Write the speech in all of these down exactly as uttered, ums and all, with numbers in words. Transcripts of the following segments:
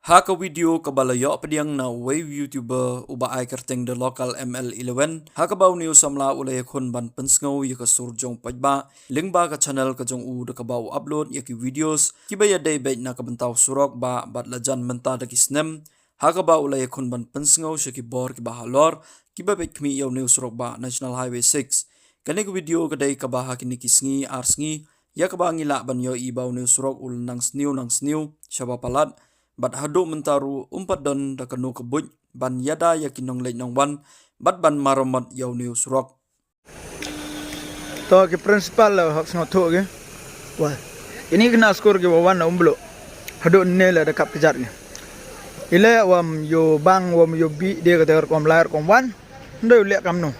Ha ka video kaba la ïoh pdiang na uwei u YouTuber uba ai kyrteng The Local M L eleven, ha kaba une u samla u la ïakhun ban pynsngew ïa ka sur jong u paidbah lyngba ka channel ka jong u da kaba u upload ïa ki videos kiba ïadei beit na ka bynta u surok ba bad la jan mynta da ki snem, ha kaba u la ïakhun ban pynsngew sha ki bor kiba halor kiba peit khmih ïa une u surok ba National Highway six. Kane ka video ka dei kaba ha kine ki sngi ar sngi ïa kaba ngi lah ban ïohi ba une u surok u la nang sniew nang sniew shaba palat, bad haduh mynta ruh um pat don da kano ka buit ban ïada ïa ki nongleit nongwan bad ban maramot ïa une u surok. To ki principal la hok sngewthuh ki. Wah. Ini kena skor ki wawan na umblo. Haduh ne la da kap kejat ki. Ile wam yo bang wam yo bi dia kata rukom lai rukom wan. Ndai u lek kamno.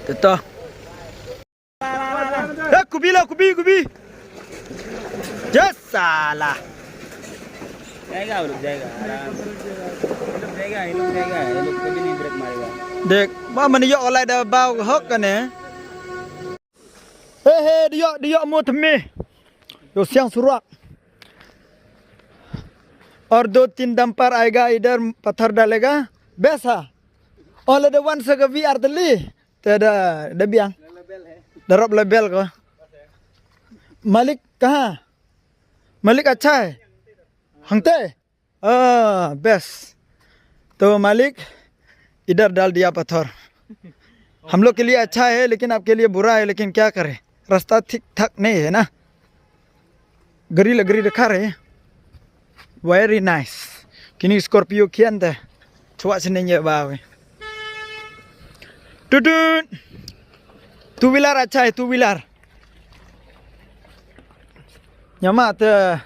Teta. Eh, kubi la, kubi, kubi. Yes, salah. जाएगा, वो लोग जाएगा, आराम से। ये लोग जाएगा, ये लोग जाएगा, ये लोग कभी नहीं ब्रेक मारेगा। Dek, ba mane ïoh lai da ba hok kane. He he, dio dio mo tme. Yo siang surak. और दो तीन डंपर आएगा इधर पत्थर डालेगा. Best ha. Ole da wan sa ka V R tali. Te da da biang. Da rop label ko. Malik kaha? Malik achai. Hangte. Ah, best. तो मालिक, इधर डाल दिया पत्थर। हम लोग के लिए अच्छा है, लेकिन आपके लिए बुरा है, लेकिन क्या करें, रास्ता ठीक ठाक नहीं है ना। Gari la gari da kare. Very nice. Kini Scorpio kian te. Chwa sene nye ba we. Tutut. Two wheeler acha hai, two wheeler. Nyama te